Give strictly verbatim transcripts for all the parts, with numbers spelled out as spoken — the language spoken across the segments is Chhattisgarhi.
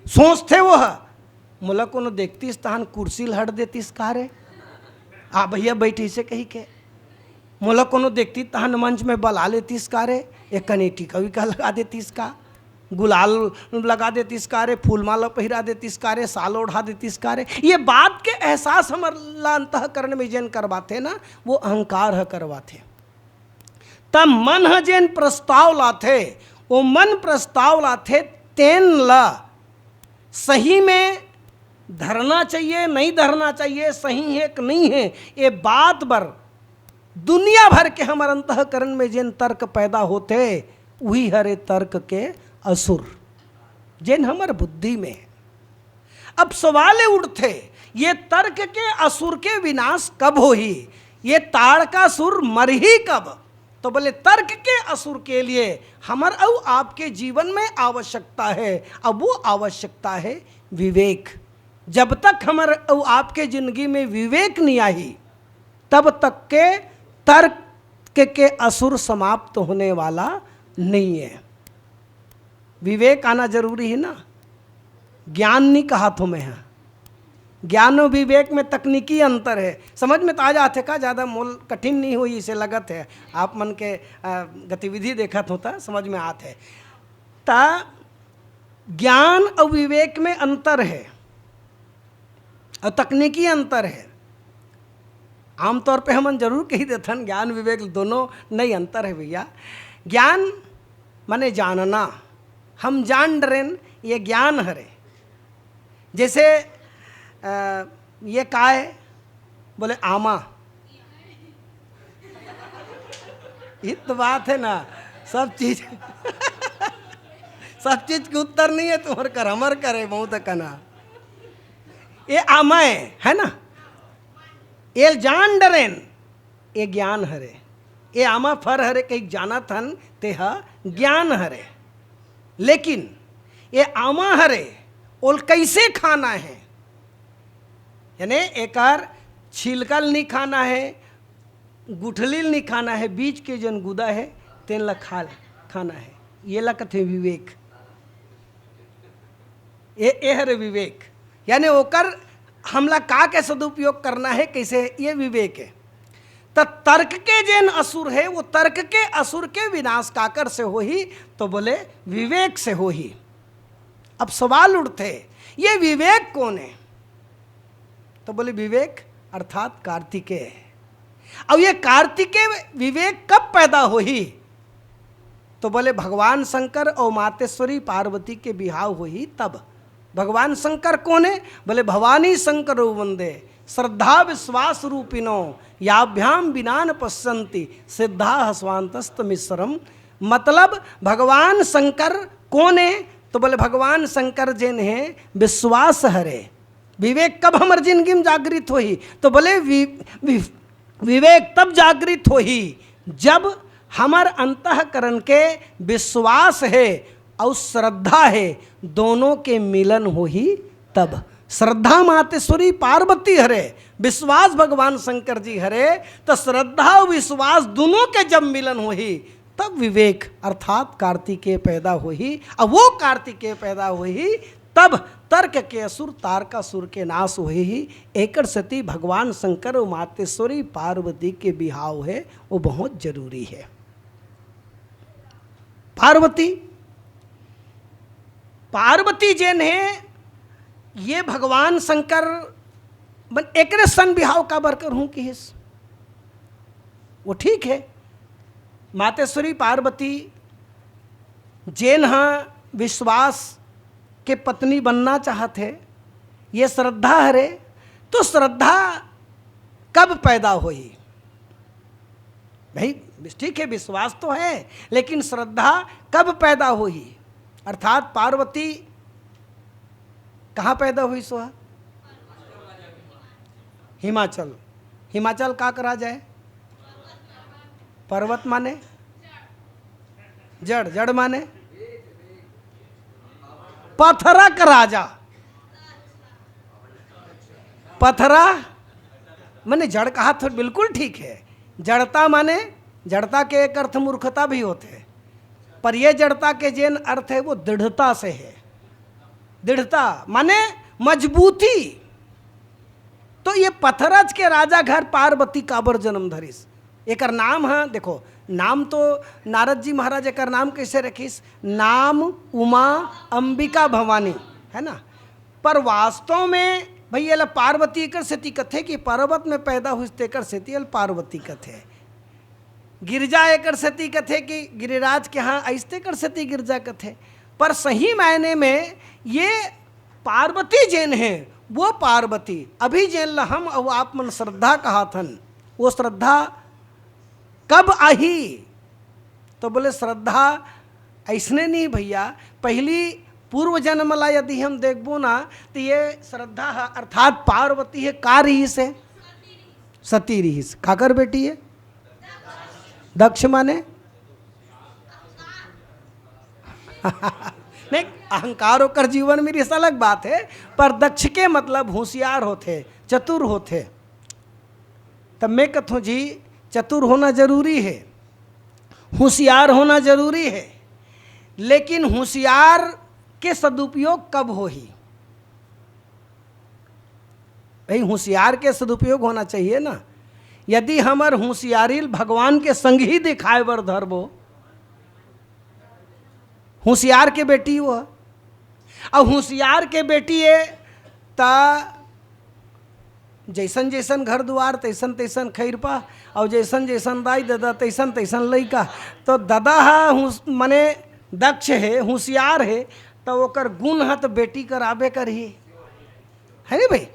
सोचथे वो ह, "मोला कोनो देखतिस तहन कुर्सी ल हट देतिस का रे? आ भैया बैठ," इसे कही के, "मोला कोनो देखतिस तहन मंच में बला लेतिस का रे? एक कनी टीका वीका लगा देतिस का? गुलाल लगा देतिस का रे? फूलमाला पहिरा देतिस का रे? साल ओढ़ा देतिस का रे?" ये बात के एहसास हमर ला अंतःकरण में जेन करवाथे ना, वो अहंकार ह करवाथे। त मन ह जेन प्रस्ताव लाथे, वो मन प्रस्ताव लाथे, तेन ला सही में धरना चाहिए, नहीं धरना चाहिए, सही है कि नहीं है, ये बात बर दुनिया भर के हमर अंतःकरण में जेन तर्क पैदा होथे, उही हरे तर्क के असुर, जेन हमर बुद्धि में है। अब सवाल ये उठथे, ये तर्क के असुर के विनाश कब होही? ये ताड़कासुर मरही कब? तो बोले, तर्क के असुर के लिए हमर अउ आपके जीवन में आवश्यकता है। अब वो आवश्यकता है विवेक। जब तक हमर अउ आपके जिंदगी में विवेक नहीं आही, तब तक के तर्क के असुर समाप्त होने वाला नहीं है। विवेक आना जरूरी है ना, ज्ञान नहीं कहा थो मैं हा। ज्ञान और विवेक में तकनीकी अंतर है। समझ में तो आ जाथे का, ज़्यादा मोल कठिन नहीं होही, इसे लगत है। आप मन के, अ, गतिविधि देखत हो त समझ में आत है। त ज्ञान और विवेक में अंतर है और तकनीकी अंतर है। आमतौर पे हमन जरूर कही देथन, ज्ञान विवेक दोनों नहीं, अंतर है भैया। ज्ञान माने जानना, हम जान डरेन, ये ज्ञान हरे। जैसे, अ, ये का है? बोले, आमा। ये तो बात है ना, सब चीज सब चीज के उत्तर नहीं है तुम्हर कर, हमर करे बहुत कना। ये आमा है, है ना? ये जान डरेन, ये ज्ञान हरे। ये आमा फर हरे कही जानत हन, ते ह ज्ञान हरे। लेकिन ये आमा हरे, ओल कैसे खाना है, यानी एकर छिलकल नहीं खाना है, गुठली ल नहीं खाना है, बीच के जन गुदा है, तेन ला खा, खाना है। ये ला कथे विवेक। ये, ये हरे विवेक, यानी ओकर हमला का के सदुपयोग करना है, कैसे, ये विवेक है। त तर्क के जेन असुर है, वो तर्क के असुर के विनाश काकर से होही? तो बोले, विवेक से होही। अब सवाल उठथे, ये विवेक कौन है? तो बोले, विवेक अर्थात कार्तिकेय है। अब ये कार्तिकेय विवेक कब पैदा होही? तो बोले, भगवान शंकर और मातेश्वरी पार्वती के बिहाव होही तब। भगवान शंकर कौन है? बोले, भवानी शंकरो वंदे श्रद्धा विश्वास रूपिणो, याभ्याम विना न पश्यंती सिद्धा स्वांतस्त मिश्रम। मतलब, भगवान शंकर कौन है? तो बोले, भगवान शंकर जेन है, विश्वास हरे। विवेक कब हमर जिंदगी में जागृत होही? तो बोले, वि-, वि-, विवेक तब जागृत होही, जब हमर अंतःकरण के विश्वास है और श्रद्धा है, दोनों के मिलन होही तब। श्रद्धा मातेश्वरी पार्वती हरे, विश्वास भगवान शंकर जी हरे, तो श्रद्धा और विश्वास दोनों के जब मिलन होही, तब विवेक अर्थात कार्तिकेय पैदा होही। अब वो कार्तिकेय पैदा होही, तब तर्क के असुर तारकासुर के नाश होही। एकर सेती भगवान शंकर और मातेश्वरी पार्वती के बिहाव है, वो बहुत जरूरी है। पार्वती, पार्वती जेन है, ये भगवान शंकर मन एकरे सन बिहाव काबर करहूं किहिस? वो ठीक है, मातेश्वरी पार्वती जेन ह विश्वास के पत्नी बनना चाहत है, ये श्रद्धा हरे, तो श्रद्धा कब पैदा होही? भाई, ठीक है, विश्वास तो है, लेकिन श्रद्धा कब पैदा होही? अर्थात पार्वती कहाँ पैदा होइस? हिमाचल। हिमाचल का करा जाए? पर्वत माने जड़, जड़ माने पथरा का राजा। पथरा माने जड़ कहा तो बिल्कुल ठीक है। जड़ता माने, जड़ता के एक अर्थ मूर्खता भी होते हैं, पर ये जड़ता के जेन अर्थ है वो दृढ़ता से है। दृढ़ता माने मजबूती। तो ये पथरज के राजा घर पार्वती काबर जन्म धरिस? एकर नाम ह, देखो, नाम तो नारद जी महाराज एकर नाम कैसे रखिस? नाम उमा अंबिका भवानी, है ना? पर वास्तव में भैया ला पार्वती एकर सेती कथे कि पर्वत में पैदा हुई, तेकर सेती एला पार्वती कथे। गिरजा एकर सेती कथे कि गिरिराज के यहाँ, अइस तेकर सेती गिरजा कथे। पर सही मायने में ये पार्वती जेन हे, वो पार्वती, अभी जेन ला हम अउ आप मन श्रद्धा कहाथन, वो श्रद्धा कब आही? तो बोले, श्रद्धा अइसने नहीं भैया, पहली पूर्व जन्म ला यदि हम देखबो ना, तो ये श्रद्धा ह, अर्थात पार्वती ह, का रहिस हे? सती रहिस। काकर बेटी हे? दक्ष माने? नहीं, अहंकार ओकर जीवन में रिहिस अलग बात हे, पर दक्ष के मतलब होशियार होथे, चतुर होथे। तब मैं कथों जी, चतुर होना जरूरी हे, होशियार होना जरूरी हे, लेकिन होशियार के सदुपयोग कब होही? भाई, होशियार के सदुपयोग होना चाहिए ना। यदि हमर होशियारी ल भगवान के संग ही दिखाए बर धरबो, होशियार के बेटी वो, अब होशियार के बेटी हे, त जैसन जैसन घर दुआर, तैसन तैसन खैरपा, और जैसन जैसन दाई ददा, तैसन तैसन लइका। तो ददा ह होश-, मने दक्ष हे, होशियार हे, तो ओकर गुण ह तो बेटी कर आबे करही, है नी भाई?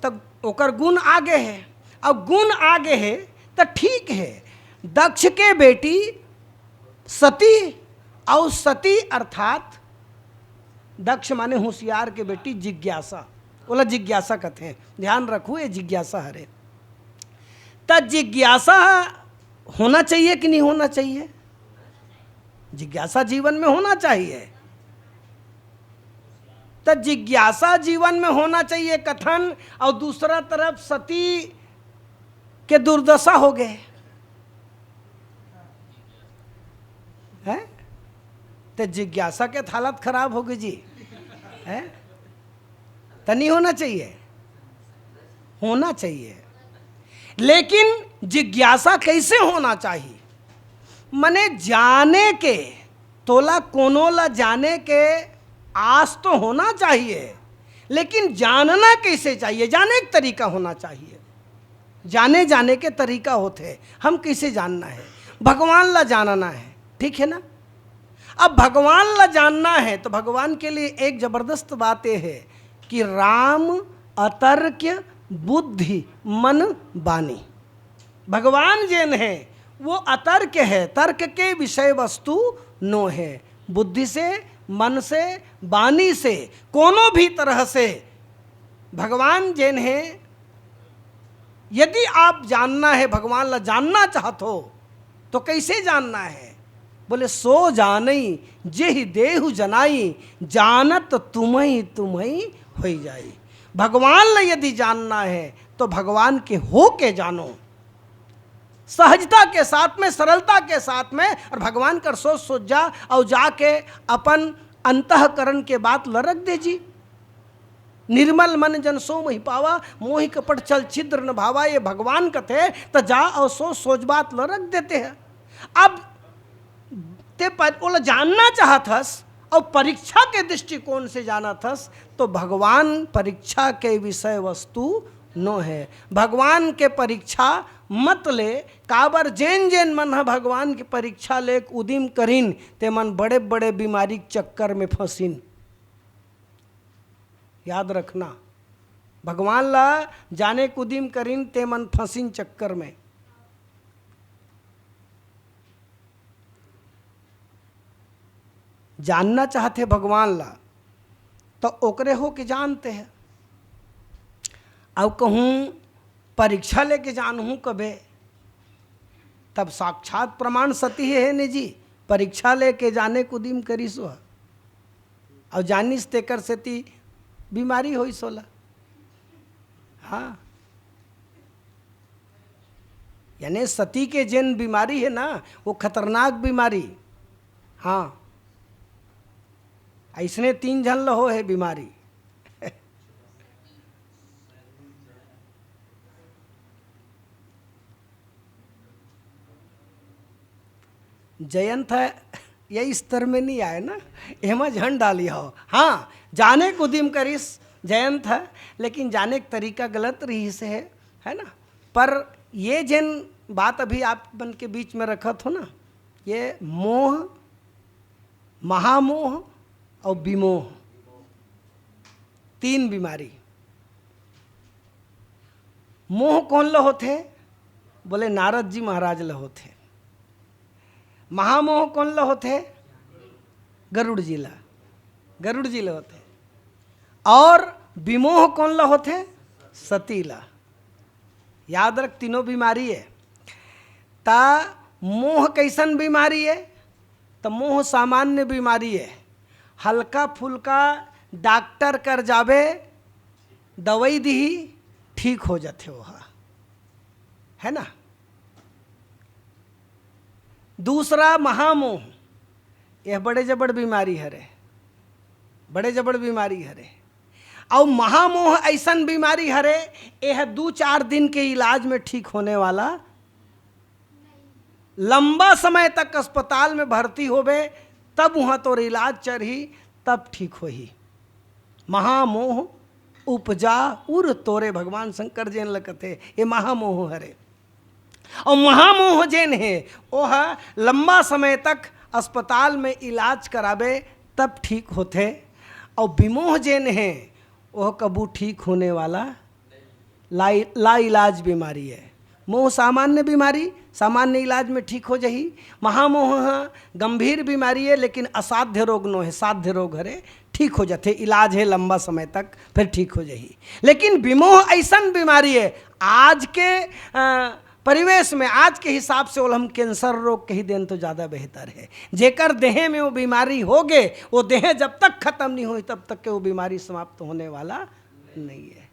तो ओकर गुण आगे हे, अब गुण आगे हे, तो ठीक हे। दक्ष के बेटी सती, और सती अर्थात दक्ष माने होशियार के बेटी जिज्ञासा, ओला जिज्ञासा कथे। ध्यान रखू, ये जिज्ञासा हरे। त जिज्ञासा होना चाहिए कि नहीं होना चाहिए? जिज्ञासा जीवन में होना चाहिए। त जिज्ञासा जीवन में होना चाहिए कथन, और दूसरा तरफ सती के दुर्दशा हो गए, हैं? त जिज्ञासा के त हालत खराब हो गई जी, हैं? त नहीं होना चाहिए, होना चाहिए। लेकिन जिज्ञासा कैसे होना चाहिए? मने जाने के, तोला कोनो ला जाने के आस तो होना चाहिए, लेकिन जानना कैसे चाहिए? जाने के तरीका होना चाहिए। जाने, जाने के तरीका होथे। हम कैसे जानना है? भगवान ला जानना है, ठीक है ना? अब भगवान ला जानना है तो भगवान के लिए एक जबरदस्त बात यह है कि राम अतर्क बुद्धि मन बानी। भगवान जेन है वो अतर्क है, तर्क के विषय वस्तु नो है। बुद्धि से, मन से, बानी से, कोनो भी तरह से भगवान जेन है, यदि आप जानना है, भगवान ला जानना चाहत हो, तो कैसे जानना है? बोले, "सो जानई जेहि देहु जनाई, जानत तुम्हई तुम्हई होई जाई।" भगवान ला यदि जानना है, तो भगवान के हो के जानो, सहजता के साथ में, सरलता के साथ में, और भगवान कर सोच सोच जा, और जाके अपन अंतःकरण के बात ल रख दे जी। "निर्मल मन जन सो मोहि पावा, मोहि कपट छल छिद्र न भावा।" ये भगवान कथे, त जा और सोच सोच बात ल रख देते हैं। अब ते पर ओला जानना चाहत हस और परीक्षा के दृष्टिकोण से जानत हस, तो भगवान परीक्षा के विषय वस्तु नो है। भगवान के परीक्षा मत ले, काबर जेन जेन मन ह भगवान के परीक्षा लेक उदिम करिन, ते मन बड़े बड़े बीमारी के चक्कर में फंसिन। याद रखना, भगवान ला जाने के उदिम करिन, ते मन फंसिन चक्कर में। जानना चाहथे भगवान ला, तो ओकरे हो के जानते हैं। अउ कहूँ परीक्षा लेके जानहूँ कबे, तब साक्षात प्रमाण सती हे ने जी, परीक्षा लेके जाने के उदिम करिस वह। अउ जानिस तेकर सेती बीमारी होइस ओला। हाँ, यानी सती के जेन बीमारी हे ना, वो खतरनाक बीमारी। हाँ, अइसने तीन झन ल हो हे बीमारी। जयंत ह, ये स्तर में नहीं आए ना, एमा झन डाली हो। हाँ, जाने के उदिम करिस जयंत ह, लेकिन जाने के तरीका गलत रहिस हे, है ना? पर ये जेन बात अभी आप मन के बीच में रखत हो ना, ये मोह, महामोह अउ विमोह, तीन बीमारी। मोह कोन ल होथे? बोले, नारद जी महाराज ल होथे। महामोह कोन ल होथे? गरुड़ जी ल, गरुड़ जी ल होथे। और विमोह कोन ल होथे? सती ल। याद रख, तीनों बीमारी हे। त मोह कइसन बीमारी हे? त मोह सामान्य बीमारी हे, हल्का फुल्का डॉक्टर कर जाबे, दवाई दिही, ठीक हो जाथे ओहा, है ना? दूसरा महामोह, यह बड़े जबड़ बीमारी हरे, बड़े जबड़ बीमारी हरे। अउ महामोह अइसन बीमारी हरे, यह दू चार दिन के इलाज में ठीक होने वाला, लंबा समय तक अस्पताल में भर्ती होबे, तब उहाँ तोर इलाज चलही, तब ठीक होही। महामोह उपजा उर तोरे, भगवान शंकर जेन ल कथे, ये महामोह हरे। अउ महामोह जेन हे, ओह लंबा समय तक अस्पताल में इलाज कराबे, तब ठीक होथे। अउ विमोह जेन हे, ओह कभू ठीक होने वाला ला, लाइलाज बीमारी हे। मोह सामान्य बीमारी, सामान्य इलाज में ठीक हो जाही। महामोह ह गंभीर बीमारी हे, लेकिन असाध्य रोग नो हे, साध्य रोग हरे, ठीक हो जाथे, इलाज हे लंबा समय तक, फिर ठीक हो जाही। लेकिन विमोह अइसन बीमारी हे, आज के, अ, परिवेश में, आज के हिसाब से ओला हम कैंसर रोग कही देन तो ज्यादा बेहतर हे। जेकर देह में वो बीमारी हो गे, वो देह जब तक खत्म नहीं होही, तब तक के वो बीमारी समाप्त होने वाला नहीं हे।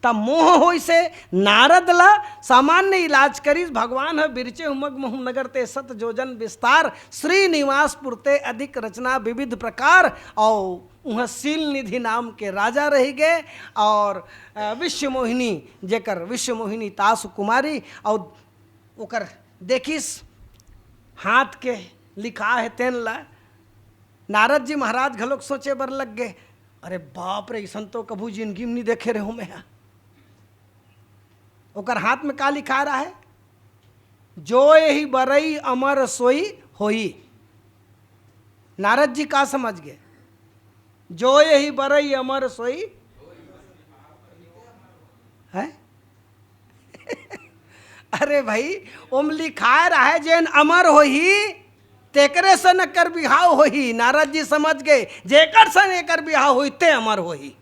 त मोह होइसे नारद ल सामान्य इलाज करिस, भगवान ह बिरचे उमग महुम नगर ते सत जोजन विस्तार, श्रीनिवासपुर ते अधिक रचना विविध प्रकार, अउ उहाँ शील निधि नाम के राजा रहि गे, और, अ, विश्वमोहिनी, जेकर विश्वमोहिनी तासु कुमारी, अउ ओकर देखिस हाथ के लिखा हे तेन ल। नारद जी महाराज घलोक सोचे बर लग गे, "अरे बाप रे, अइसन तो कभू जिंदगी में नहीं देखे रहे हो मैं।" ओकर हाथ में का लिखा रहा है? "जो यही बरई अमर सोई होई।" नारद जी का समझ गए? "जो यही बरई अमर सोई है।" अरे भाई, ओम लिखाए रहे, "जेन अमर होही, तेकरे सन एकर बिहाव होही।" नारद जी समझ गए, "जेकर सन एकर बिहाव होही, ते अमर होही।"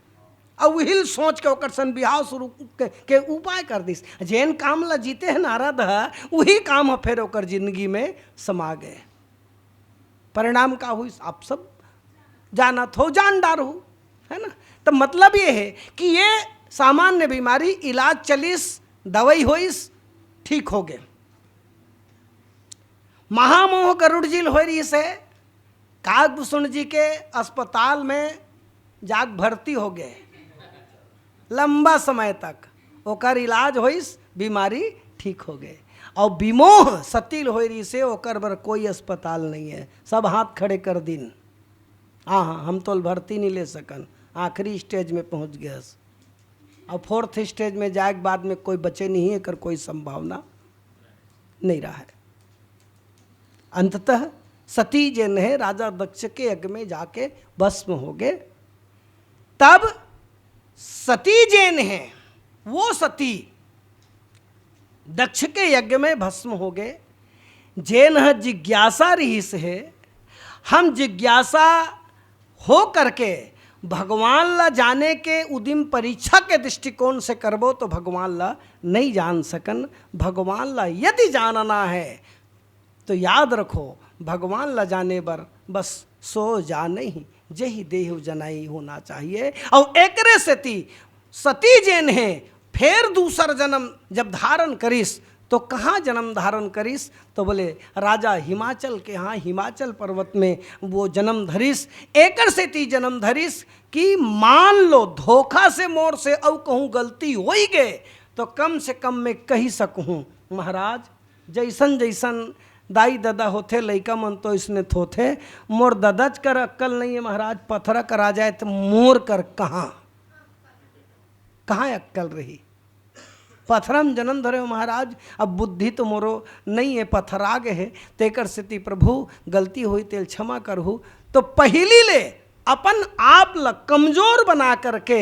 अब उहिल सोच के ओकर सन बिहाव शुरू के, के उपाय कर दिस। जेन काम ला जीते हैं नारद ह, उही काम ह फिर ओकर जिंदगी में समा गए। परिणाम का हुई, आप सब जानत हो, जान डार हो, है ना? तो मतलब ये है कि ये सामान्य बीमारी, इलाज चलिस, दवाई होइस, ठीक हो गए। महामोह गरुड़ जी ल होय रहिस हे, काकभूषण जी के अस्पताल में जाके भर्ती हो गए लंबा समय तक, ओकर इलाज होइस, बीमारी ठीक हो गए। और विमोह सती ल होय रहिस हे, ओकर बर कोई अस्पताल नहीं है, सब हाथ खड़े कर दिन। हाँ हाँ, हम तो भर्ती नहीं ले सकन, आखिरी स्टेज में पहुँच गए। और फोर्थ स्टेज में जाए के बाद में कोई बचे नहीं, एकर कोई संभावना नहीं रहा है। अंततः सती जेन हे, राजा दक्ष के यज्ञ में जाके भस्म हो गए। तब सती जेन हे, वो सती दक्ष के यज्ञ में भस्म हो गए। जेन ह जिज्ञासा रहिस हे, हम जिज्ञासा हो करके भगवान ला जाने के उदिम परीक्षा के दृष्टिकोण से करबो तो भगवान ला नहीं जान सकन। भगवान ला यदि जानना है तो याद रखो, भगवान ला जाने बर बस सो जा नहीं, जेहि देहु जनाई होना चाहिए। और एकरे सेती सती जेन हे, फेर दूसर जन्म जब धारण करिस, तो कहाँ जन्म धारण करिस? तो बोले, राजा हिमाचल के यहाँ, हिमाचल पर्वत में वो जन्म धरिस। एकर सेती जन्म धरिस कि मान लो धोखा से मोर से अउ कहूँ गलती होई गे, तो कम से कम मैं कही सकहूँ, महाराज, जैसन जैसन दाई ददा होथे, लइका मन तो इसने थोथे, मोर ददाच कर अक्कल नहीं है महाराज, पथरा कर आ जाए तो मोर कर कहाँ, कहाँ अक्कल रही? पथरा म जन्म धरे हो महाराज, अब बुद्धि तो मोरो नहीं है, पथरा गे है, तेकर सेती प्रभु गलती होई तेल क्षमा करहु। तो पहिली ले अपन आप ल कमजोर बना करके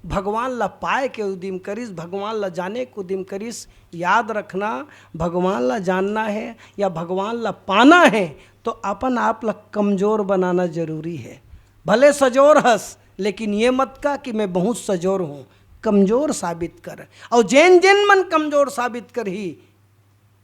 भगवान ल पाए के उदिम करिस, भगवान ल जाने के उदिम करिस। याद रखना, भगवान ल जानना है या भगवान ल पाना है, तो अपन आप ल कमजोर बनाना जरूरी है। भले सजोर हस, लेकिन ये मत कह कि मैं बहुत सजोर हूँ। कमजोर साबित कर, और जेन जेन मन कमजोर साबित करही,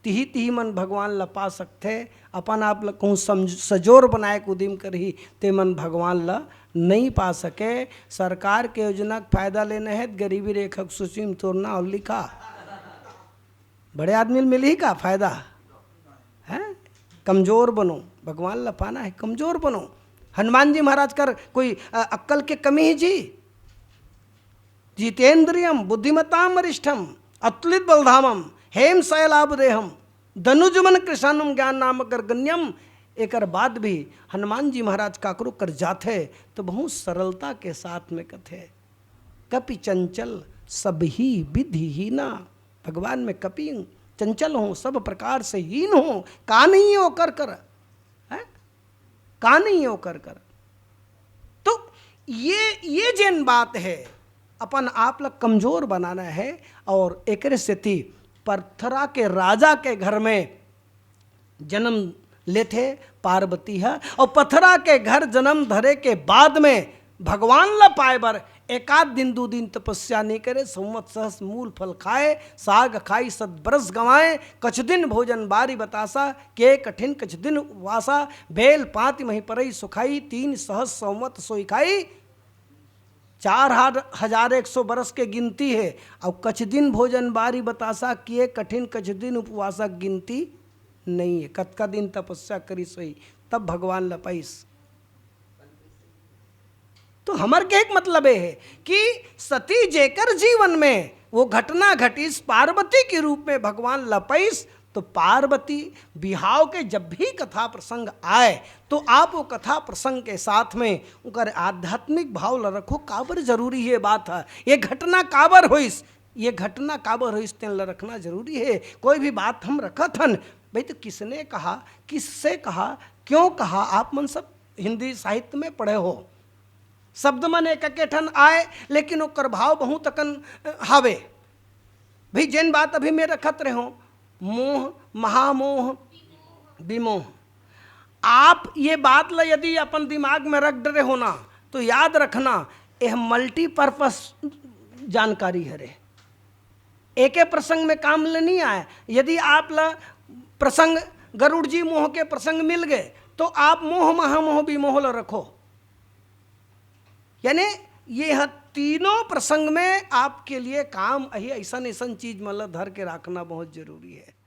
तिही तिही मन भगवान ल पा सकथे। अपन आप ल कहूँ समझ-, सजोर बनाए के उदिम करही, ते मन भगवान ल नहीं पा सके। सरकार के योजना के फायदा लेना है, त गरीबी रेखा के सूची में तोर नाव लिखा। बड़े आदमी ल मिलही का फायदा? हैं? कमजोर बनो, भगवान ल पाना है, कमजोर बनो। हनुमान जी महाराज कर कोई, अ, अक्कल के कमी है जी? जितेंद्रियम बुद्धिमताम वरिष्ठम अतुलित बलधामम हेम शैलाभ देहम दनुजमन कृशानुम ज्ञान नाम अगर गण्यम। एकर बाद भी हनुमान जी महाराज काकरो कर जाथे तो बहुत सरलता के साथ में कथे, कपि चंचल सब ही विधि हीना। भगवान में कपि चंचल हो, सब प्रकार से हीन हो, का नहीं है ओकर कर, हैं? का नहीं है ओकर कर? तो ये, ये जेन बात है, अपन आप ल कमजोर बनाना है। और एकरे सेती पथरा के राजा के घर में जन्म लेथे पार्वती ह, और पथरा के घर जन्म धरे के बाद में भगवान ल पाए बर एकाध दिन दू दिन तपस्या नहीं करे, संवत सहस मूल फल खाए, साग खाई सत बरस गंवाए, कछ दिन भोजन बारी बतासा, के कठिन कछ दिन उपवासा, बेल पाती मही परई सुखाई, तीन सहस संवत सोई खाई। चार हजार एक सौ बरस के गिनती है, और कछ दिन भोजन बारी बतासा, किए कठिन कछ दिन उपवासा, गिनती नहीं है। कतका दिन तपस्या करिस होही, तब भगवान ल पाइस। तो हमर कहे के मतलब ये है कि सती जेकर जीवन में वो घटना घटिस, पार्वती के रूप में भगवान ल पाइस, तो पार्वती बिहाव के जब भी कथा प्रसंग आए, तो आप वो कथा प्रसंग के साथ में ओकर आध्यात्मिक भाव ल रखो। काबर जरूरी ये बात है, ये घटना काबर होइस, ये घटना काबर होइस, तेन ल रखना जरूरी है। कोई भी बात हम रखत हन, भाई, तो किसने कहा, किससे कहा, क्यों कहा, आप मन सब हिंदी साहित्य में पढ़े हो। शब्द मन एक, एक ठन आए, लेकिन ओकर भाव बहुत अकन, अ, हावे। भाई, जेन बात अभी मैं रखत रहे हो, मोह, महामोह, विमोह, आप ये बात ल यदि अपन दिमाग में रख डरे हो ना, तो याद रखना, यह मल्टीपर्पस जानकारी हरे, एके प्रसंग में काम ले नहीं आए। यदि आप ल प्रसंग, गरुड़ जी मोह के प्रसंग मिल गए, तो आप मोह, महामोह, विमोह ल रखो। यानी ये ह तीनों प्रसंग में आपके लिए काम अही, ऐसन ऐसन चीज मन ल धर के रखना बहुत जरूरी है।